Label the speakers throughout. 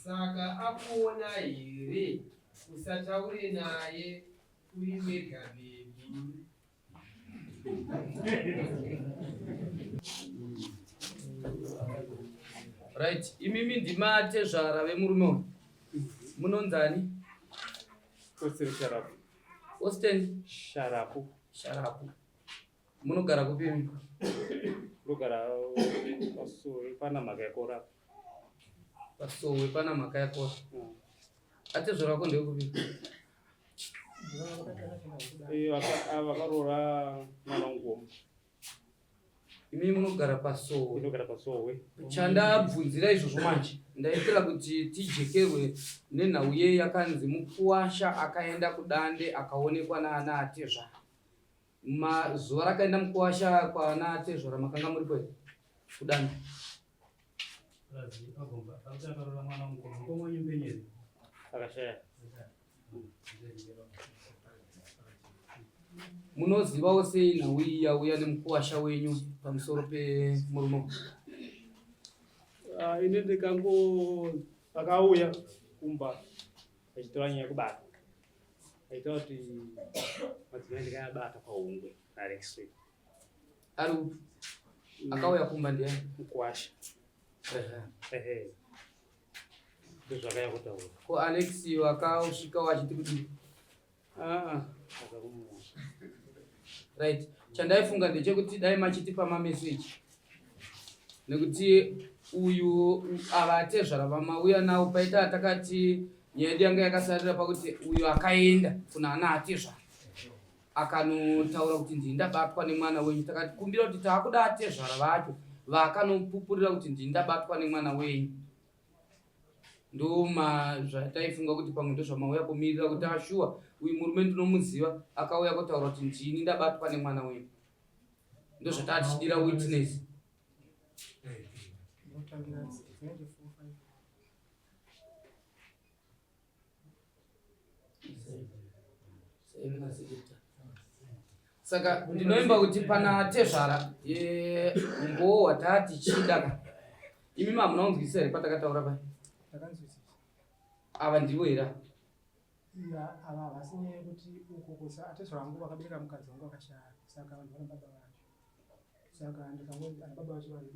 Speaker 1: Saka akuona here usataure naye uri wega baby.
Speaker 2: Right, imimi ndimatezvara vemurume uyu. Munonzani?
Speaker 3: Austin Sharapu.
Speaker 2: Austin
Speaker 3: Sharapu.
Speaker 2: Sharapu. Munogara kupi imi?
Speaker 3: Ndogara pasowe pana mhaka yakora.
Speaker 2: Pasowe pana mhaka yakora. Atezvara wako ndewekupi?
Speaker 3: Eh, vakaroora mwana wangu.
Speaker 2: Imi munogara pasowe.
Speaker 3: Ndogara pasowe.
Speaker 2: Chandabvunzira izvozvo manje ndaitira kuti tijekerwe nenhau ye yakanzi mukuwasha akaenda kudande akaonekwa naana atezvara. Mazuva rakaenda mukuwasha kwaana atezvara makanga muripo here kudande?
Speaker 3: Akashaya.
Speaker 2: Munozivawo sei nhau iyi yauya nemukuwasha wenyu pamusoro pemurume uyu?
Speaker 3: Ah, ini ndikango akauya kumba achitora nyaya yekubata aitaura kuti madzimai ndikayabata pahungwe naAlexi
Speaker 2: Ari upi? Akauya kumba ndiani?
Speaker 3: mukuwasha ehe ndozvakaya kutaura
Speaker 2: Ko Alex wakasvika wachiti kudii?
Speaker 3: Ah, akakumuona
Speaker 2: Right. Chandaifunga ndechekuti dai machitipa mameseji nekuti uyu ava atezvara vamauya nawo paita atakati nyaya yedu yanga yakasarira pakuti uyu akaenda kuna ana atezvara akanotaura kuti ndini ndabatwa nemwana wenyu takatikumbira kuti taakuda atezvara vacho vakanopupurira kuti ndini ndabatwa nemwana wenyu ndoma zvataifunga kuti pamwe ndozvamauya kumirira kuti ashuwa uyu murume ndinomuziva akauya kutaura kuti ndini ndabatwa nemwana wenyu ndozvatatichidira witness Saka ndinoimba kuti pana tezvara umbowo hwatatichida ka imi mamuna kunzwisisa here patakataura pai ava ndivo here
Speaker 4: ava havasi nyaya yekuti uko kusa atezvara vangu vakabereka mukadzi wangu akashaya saka vanhu vana baba vacho saka ndikangonzi ana baba vacho vari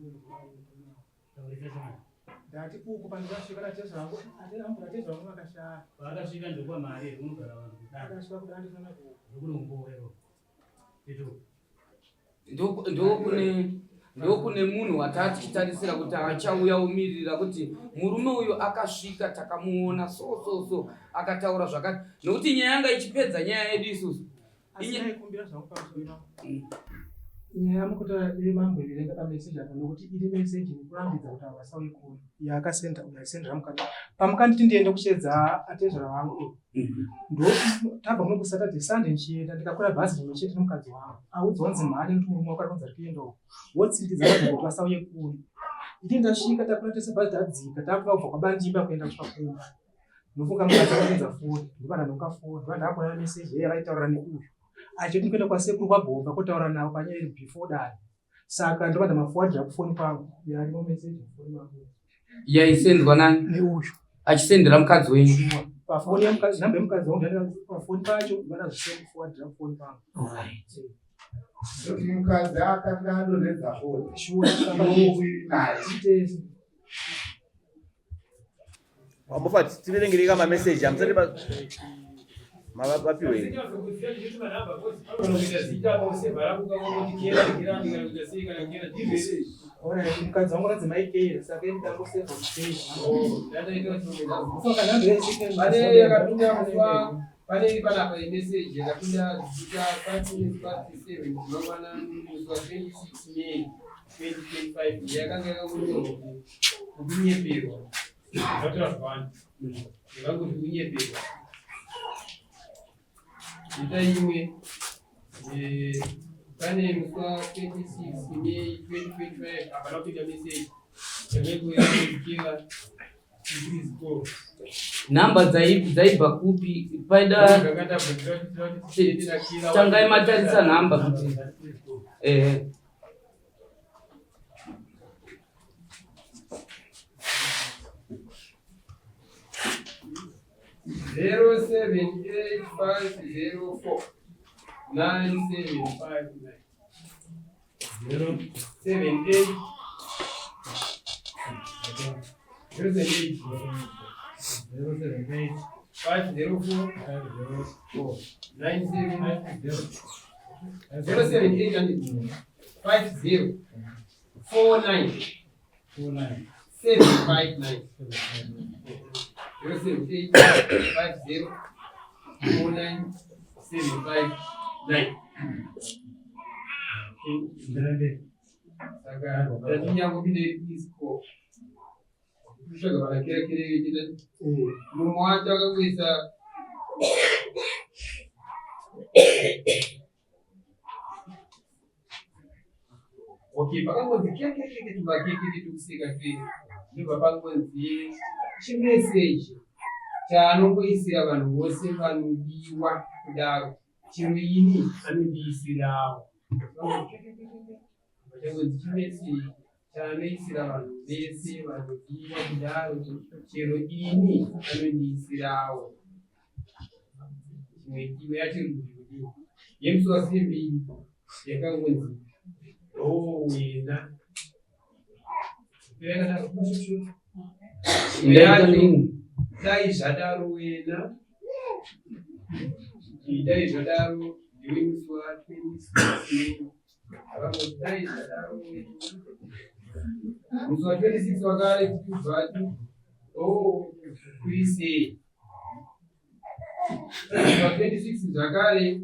Speaker 4: ndati uku pandikasvika natezvara vangu atezvara vangu vakashaya
Speaker 3: Paakasvika ndokwa mari kunogara vanhu kudai.
Speaker 4: Akasvika kudai ndifana ku.
Speaker 3: Ndokunomboero. Ito.
Speaker 2: Ndokune ndokune munhu watatichitarisira kuti achauya omirira kuti murume uyu akasvika takamuona so so so akataura zvakati nokuti nyaya yanga ichipedza nyaya yedu isusu
Speaker 4: Nyaya yamukuta iri mambo iverenga pameseji apa nokuti iri meseji yekurambidza kuti avo vasauye kuno yaakasenda uyo aisendera mukadzi pamukanditi ndiende kushedza atezvara vangu mhm. ndo tabva muno kusaturday sunday ndichienda ndikakwira bhazi rimwe chete nemukadzi wangu audzwa kunzi mhani nekuti murume wako ari kunzi ari kuenda uko wotsindidza vanhu kuti vasauye kuno ini ndasvika takwira tese bhazi tadzika takuda kubva kwabandimba kuenda kusvika kumba Ndofunga mukadzi akapedza foni, ndobva ndanhonga foni, ndobva ndakuona meseji yeye vaitaura neuyu. Achiti ndikuenda kwasekuru kwagomba kotaura navo panyaya iri before dare. Saka ndobva ndamaforwardira kufoni kwangu, yarimo meseji mufoni mangu.
Speaker 2: Yaisendwa nani?
Speaker 4: Neuyu.
Speaker 2: Achisendera mukadzi wenyu.
Speaker 4: Shuwa. Pafoni yemukadzi, namba yemukadzi wangu ndandika pafoni pacho, ndobva ndazviforwardira kufoni kwangu.
Speaker 2: Alright.
Speaker 5: Kuti mukadzi akanga adonhedza foni.
Speaker 4: Shuwa.
Speaker 5: Iwe naye.
Speaker 4: Tese.
Speaker 6: Wambofati tiverengere ka mameseji amusati mavapiwe here?
Speaker 4: Mukadzi wangu anonzi Mai Keira saka ini ndangoseva
Speaker 1: Pane yakapinda musi pane iri panapa yemeseji yakapinda zita 5 minutes past 7 mangwana musi wa 26 May 2025 yakanga yakangonyorwa kuti Kunyeperwa. Zvataura zvakawanda. Ndingangoti kunyeperwa. Ita imwe eh, pane musi wa 26 May 2025 hapana kuita message yamaikuyaikira increase call.
Speaker 2: Nhamba dzaibva kupi? Paida tangai matarisa nhamba kuti ehe.
Speaker 1: 078504 9759. 078 078 078 504 504 97 078 50 49 49 759 078 50 49 759. Saka tatinyangopinde isco kutsvaga vanakerekere vechita mumwe wacho akakuisa. Okay, pakangonzi kekekeke tumakekeke tukuseka twe ndobva pangonzi chimeseji chaanongoisira vanhu vose vanodiwa kudaro, chero ini anondiisirawo. Pachangonzi chimeseji chaanoisira vanhu vese vanodiwa kudaro, chero ini anondiisirawo. Imwe imwe yacho iri kuti yemusi wasimbi yakangonzi oh wena. Imwe yacho dai zvadaro wena, dai zvadaro ndiwe musi wa 26. Akangoti dai zvadaro wena musi wa 26 wakare tichibvati oh kurisei pa 26 zvakare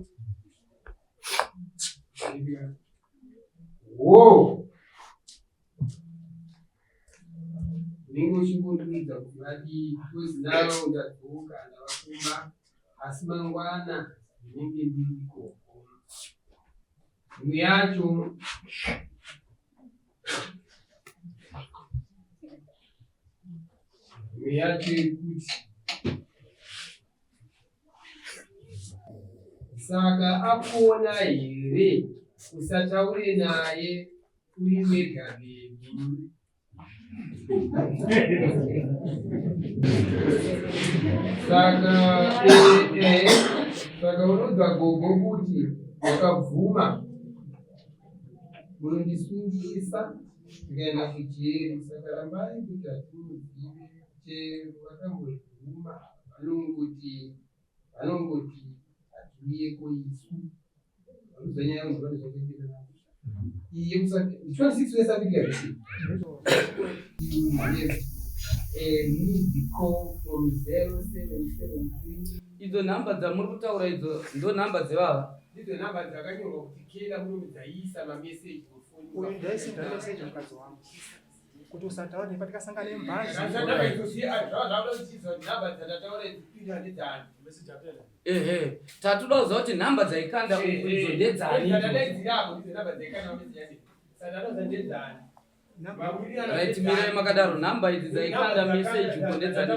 Speaker 1: wo unenge uchingotiudza kuti vadii because now ndadzoka ndavakumba asi mangwana ndinenge ndiri ikoko. Imwe yacho imwe yacho yekuti saka akuona here usataure naye uri wega bebi. Saka eh, saka unoudza gogo kuti wakabvuma unondisungisa ndikaenda kujeri, saka rambai kuti hatimuzive chero vakambozvibvuma vanongoti vanongoti hatiuyeko isu. Vanoziva nyaya yangu vane zvakaita iyi yekusati 26 West Africa call from 0773.
Speaker 2: Idzo nhamba dzamuri kutaura idzo ndo nhamba dzevava?
Speaker 1: Ndidzo nhamba dzakanyorwa kuti kela muno dzaisa mameseji mufoni.
Speaker 4: Uyu ndaisenda meseji mukadzi wangu kuti usataura nepa tikasangana nembazi.
Speaker 1: Nhamba idzo zvava zvakuda kuchiziva kuti nhamba dzatataura idzi pinda ndedzani.
Speaker 2: Ehe, tatoda kuziva kuti nhamba dzaikanda uku idzo ndedzani.
Speaker 1: Dzatadaidzirapo ndidzo nhamba dzaikanda mameseji ane. Saka tatoziva ndedzani.
Speaker 2: Right, mirai makadaro, nhamba idzi dzaikanda meseji uko ndedzani?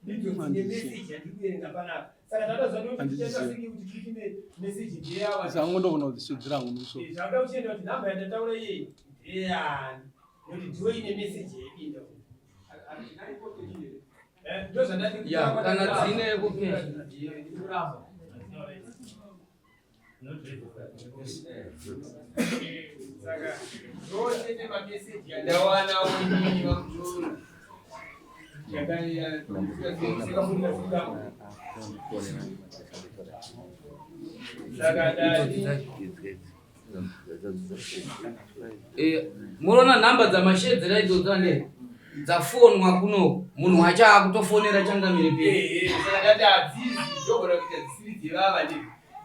Speaker 1: Ndidzo dzine meseji yandiri kuverenga panapa. Saka tatoziva kuti tichaita sei kuti tiite meseji ndeyawa.
Speaker 7: Zangu ndogona kudzisvidzira hangu musoro.
Speaker 1: Zvakuda kuchienda kuti nhamba yandataura iyeyi ndeyani nekuti ndiyo ine meseji yaipinda. Ndozvandati.
Speaker 2: Ya, kana dzine yekukeshi.
Speaker 1: Saka zvose nemameseji andawana inini vamutoro saka ndati
Speaker 2: Eh, munoona nhamba dzamashedzera idzodzo ane dzafonwa kuno munhu wacho akutofonera changamire pei.
Speaker 1: Ehe, saka ndati hadzizi dzogona kuita dzisiri dzevava ne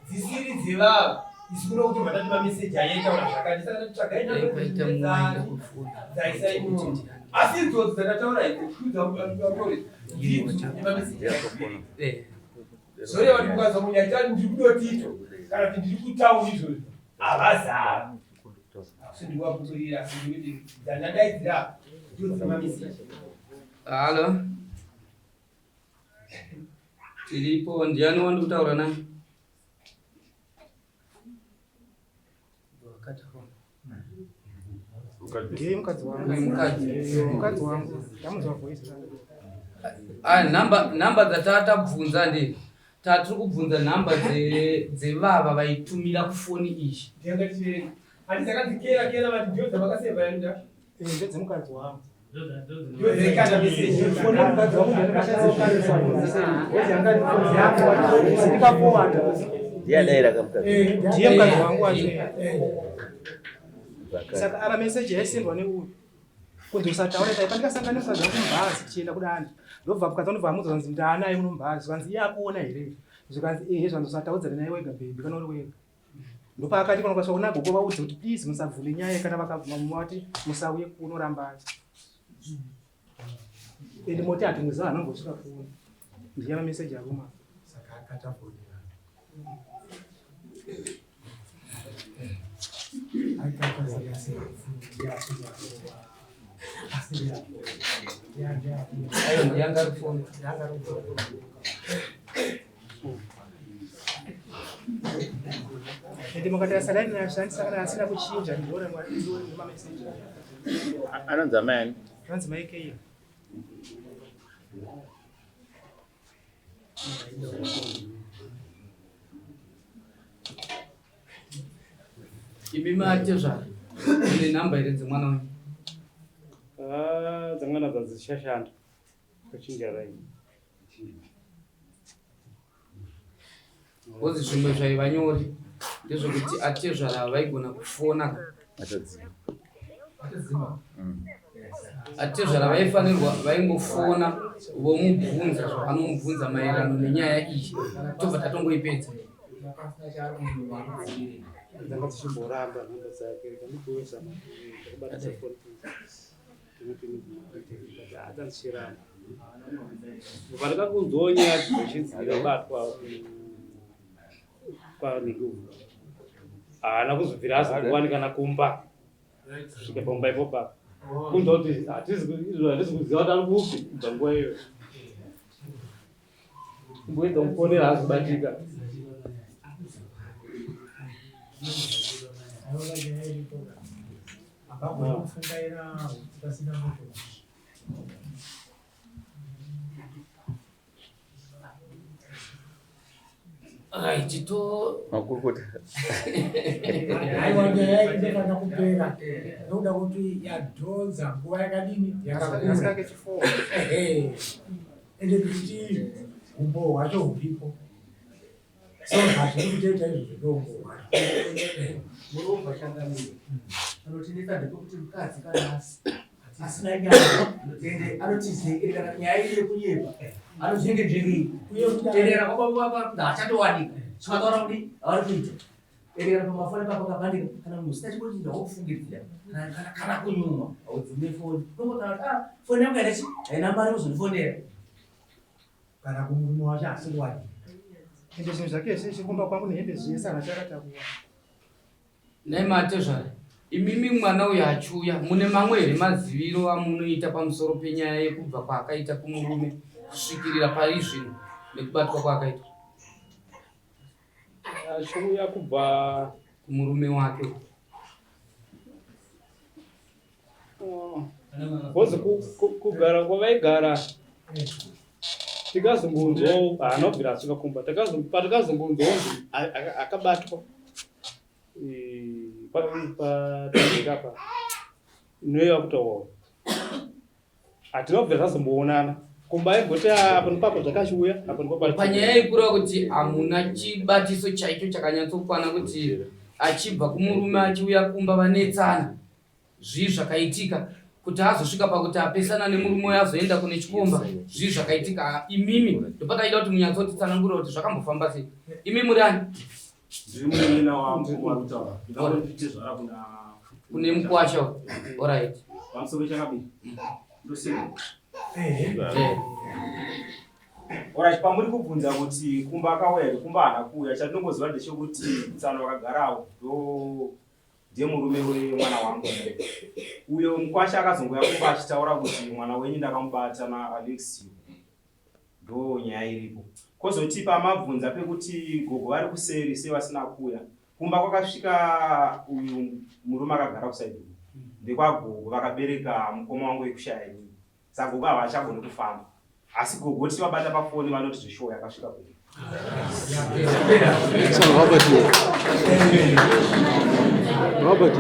Speaker 1: dzisiri dzevava isu kuno kuti vatati mameseji aitaura zvakati saka ndati tsvagai
Speaker 2: Dai
Speaker 1: nhamba
Speaker 2: paita mumwe aida
Speaker 1: dzani
Speaker 2: kufona
Speaker 1: dzaisai muno asi idzodzo dzakataura idzi kuudza vatori ndidzo nemameseji
Speaker 2: Eh,
Speaker 1: zvoreva kuti ukanzwa munhu achitaura ndiri kudotito kana kuti ndiri kutaura izvozvo havazava asi ndikuvakukurira asi ndikuti dzandadaidzira ndidzo dzine mameseji.
Speaker 2: Halo, tiripo. Ndiani wandi kutaura naye?
Speaker 4: Ndiye mukadzi wangu.
Speaker 2: Uyu mukadzi.
Speaker 4: Mukadzi wangu ndamunzwa voice rangu.
Speaker 2: Ah, nhamba nhamba dzatatabvunza ndi tatiri kubvunza nhamba dzevava vaitumira kufoni iyi.
Speaker 1: Ndiyanga tichiverenga. Handi dzakanzi kera kera vati ndiyo dzavakaseva yanda.
Speaker 4: Eh, ndedzemukadzi wangu.
Speaker 1: Ndiyo dzaikanda message.
Speaker 4: Foni yemukadzi wangu ndikafowanda.
Speaker 6: Ndiye adaira kamukadzi.
Speaker 4: Ndiye mukadzi wangu wacho. Saka apa message yaisendwa neuyu. Kunzi usataure tai pandikasangana nemukadzi wangu mubhazi tichienda kudani. Ndobva mukadzi wangu ndobva amudza zvanzi ndaanaye muno mubhazi. Zvikanzi iye akuona here? Zvikanzi ehe zvanzi usataudzane naye wega baby kana uri wega. Ndopaakati kana ukasvika kuna gogo vaudze kuti please musabvume nyaya kana vakabvuma mumati musauye kuno rambai. Ende moti hatimuziva anombosvika kuno. Ndiye mameseji akuma.
Speaker 5: Saka akatafonera.
Speaker 2: Ayo ndiyanga ari foni.
Speaker 4: Ende mukatarisa line rashandisa kana asina kuchinja ndore mameseji.
Speaker 6: Anonzi amai ani?
Speaker 4: Anonzi mai Keira.
Speaker 2: Imi matezvara mune nhamba here dzemwana wenyu?
Speaker 3: Ah, dzamwana dzadzichashanda kuchinja raini.
Speaker 2: Because zvimwe zvaiva nyore ndezvekuti atezvara vaigona kufona.
Speaker 6: Atodzima.
Speaker 2: Atezvara vaifanirwa vaingofona vomubvunza zvavanomubvunza maererano nenyaya iyi tobva tatongoipedza.
Speaker 3: Dzanga dzichimboramba nhamba dzake rikamukuwesa ndakabatisa foni dzandichiramba pandakakunzwawo nyaya dzichinzi yabatwa kwanenge uku haana kuzobvira azokuwanikana kumba kusvika pamba ipopa kunzwa kuti hatisi kuziva kuti ari kupi kubva nguva iyoyo kumboedza kufonera hazobatika.
Speaker 2: Right, to
Speaker 6: Makurukota.
Speaker 5: Aiwa nyaya inofana kupera nokuda kuti yadhonza nguva yakadini yakakura.
Speaker 4: Asika kechifo.
Speaker 5: Ehe. Ende kuti umbo hwacho huripo. So hazviri kutoita izvo zvedombo hwacho.
Speaker 8: Murumbwa changamire. Panotinetsa ndepekuti mukadzi kana asina nyaya ende anotizengere kana nyaya iri yekunyepa anozenge njengei
Speaker 5: Uye kuti
Speaker 8: tendera kwababa baba haachatowanika chikataura kuti avari kuita ende kana pamafoni papo kapandika kana munhu usina chimbo wakufungidzira kana kunyumwa haudzime foni unongotaura kuti ah foni yangu haina chi haina mari kuzondifonera
Speaker 5: kana kumurume wacho asiri kuwanika.
Speaker 4: Ende zvinhu zvake zvese kumba kwangu nehembe zvese haana chakatakura.
Speaker 2: Nhai matezvara, imimi mwana uyu achiuya mune mamwe here maziviro amunoita pamusoro penyaya yekubva kwaakaita kumurume kusvikirira pari zvino nekubatwa kwaakaitwa?
Speaker 3: Achiuya kubva
Speaker 2: kumurume wake.
Speaker 3: Because kugara kwavaigara tikazongonzwawo haana kubvira asvika kumba patikazongonzwawo nzi akabatwa patazvika pa inoiva kutaurawo hatina kubvira tazomboonana kumba aigoti apo nepapo zvakachiuya apo nepapo
Speaker 2: Panyaya yekureva kuti hamuna chibatiso chaicho chakanyatsokwana kuti achibva kumurume achiuya kumba vanetsana zvii zvakaitika kuti azosvika pakuti apesana nemurume uyo azoenda kune chikomba zvii zvakaitika imimi ndopataida kuti munyatsotitsanangurira kuti zvakambofamba sei imi muri ani
Speaker 9: Ndiri munin'ina wamukoma vari kutaura. Ndingakuti tezvara kuna
Speaker 2: kune mukwasha orit
Speaker 9: pamusoro chakabiri. Ndoseka.
Speaker 2: Eh.
Speaker 9: Alright, pamuri kubvunza kuti kumba akauya here, kumba haana kuuya. Chandinongoziva ndechekuti tsano vakagarawo ndo ndiye murume wemwana wangu. Uyo mukwasha akazongouya kumba achitaura kuti mwana wenyu ndakamubata naAlexio. Ndo nyaya iripo. Kozoti pamabvunza pekuti gogo vari kuseri sei vasina kuuya. Kumba kwakasvika uyu murume akagara kusaidi uku. Ndekwagogo vakabereka mukoma wangu wekushaya inini. Saka gogo havachagoni kufamba. Asi gogo tichivabata pafoni vanoti zveshuwa yakasvika kumba.
Speaker 7: Robert. Robert.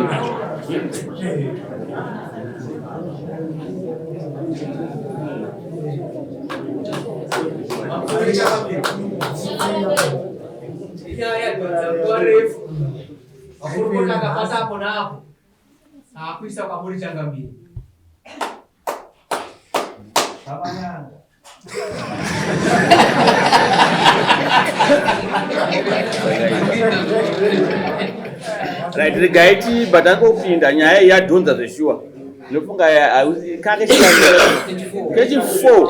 Speaker 8: Inyaya yadhonza refu. Makurukota akabata apo naapo. Akuisa kwamuri changamire.
Speaker 5: Zvamanyanga.
Speaker 6: Right, regai tibva tangopinda nyaya iyi yadhonza zveshuwa. Ndinofunga kake kechi4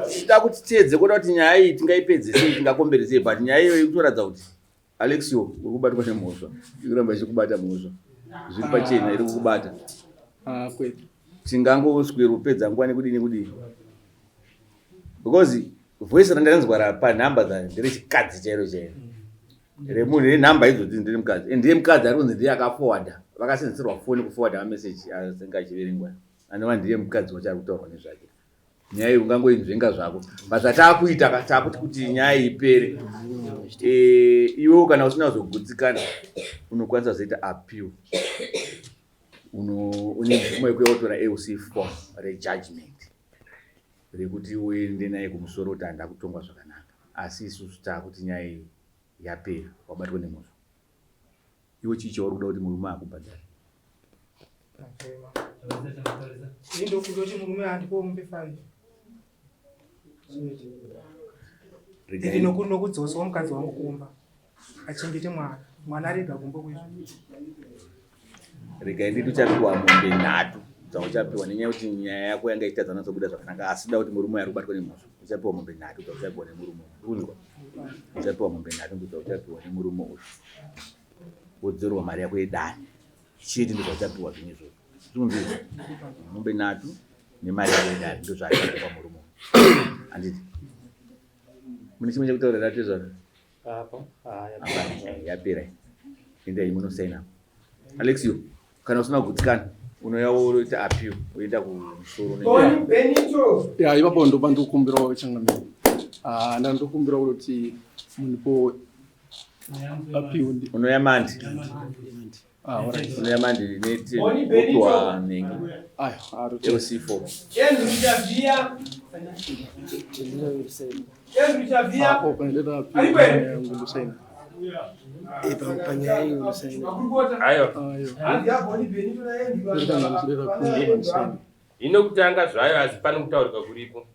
Speaker 6: tichida kuti tiedze kuona kuti nyaya iyi tingaipedze sei, tingakombere sei, but nyaya iyoyo ikutoratidza kuti Alexio uri kubatwa nemhosva, ikuramba ichikubata mhosva zviri pachena, iri kukubata.
Speaker 7: Ah, kwete.
Speaker 6: Tingangoswera kupedza nguva nekudii nekudii because voice randanzwa panhamba dza nderechikadzi chairo chairo remunhu renhamba idzodzi ndere mukadzi and ndiye mukadzi ari kunzi ndiye akaforwarda vakasenzeserwa foni kuforwarda mameseji asenga achiverengwa anova ndiye mukadzi wacho ari kutaurwa nezvake. Nyaya iyi ungangoinzvenga zvako but zvataakuita ka taakuti kuti nyaya iyi ipere eh, iwewo kana usina kuzogutsikana unokwanisa kuzoita appeal une mvumo yekuya wotora AUC form rejudgment rekuti uende naye kumusoro kuti handida kutongwa zvakanaka asi isusu taakuti nyaya iyi yapera wabatwa nemhosva. Iwe chii chauri kuda kuti murume akubhadhare?
Speaker 4: Ini ndokuda kuti murume andipe mombe 5. Iri nokudzosawo mukadzi wangu kumba achengete mwana, mwana arega kumba kwezvo.
Speaker 6: Regai nditi uchapiwa mombe nhatu dzauchapiwa nenyaya yekuti nyaya yako yanga ichitadza natsobuda zvakanaka asi da kuti murume ari kubatwa nemhosva uchapiwa mombe nhatu dzauchapiwa nemurume uyu. Uri kunzwa? Uchapiwa mombe nhatu ndidzauchapiwa nemurume uyu. Wodzorerwa mari yako yedare chete ndozvauchapiwa zvinhu izvozvo. Uri kunzwa? Mombe nhatu nemari yako yedare ndozvaachakupa murume uyu. Handiti? Mune chimwe chekutaura here atezvara?
Speaker 3: Apa. Ah,
Speaker 6: yapera. Yapera. Endai munosaina. Alexio, kana usina kugutsikana unouya woita appeal woenda kumusoro ne.
Speaker 1: Tony Benito.
Speaker 7: Ya, ipapo ndopa ndikukumbirawo changamire. Ah, ndandokumbira kuti munipo appeal ndi.
Speaker 6: Unouya mandi.
Speaker 7: Ah, all right.
Speaker 6: Unouya mandi neti
Speaker 1: Tony Benito.
Speaker 6: wopiwa nhengi.
Speaker 7: Ayo, ari.
Speaker 6: LC4.
Speaker 1: Andrew Chavia. Andrew Chavia.
Speaker 7: Apo panileta appeal
Speaker 1: Aripo here?
Speaker 7: yangu ndosaina.
Speaker 1: Panyaya iyi unosaina. Makurukota.
Speaker 10: Ayo.
Speaker 7: Ayo.
Speaker 1: Hanzi yaBoni Benito naAndrew.
Speaker 7: Ndotanga ndichileta appeal ndosaina.
Speaker 10: Inokutanga zvayo asi pane kutaurika kuripo.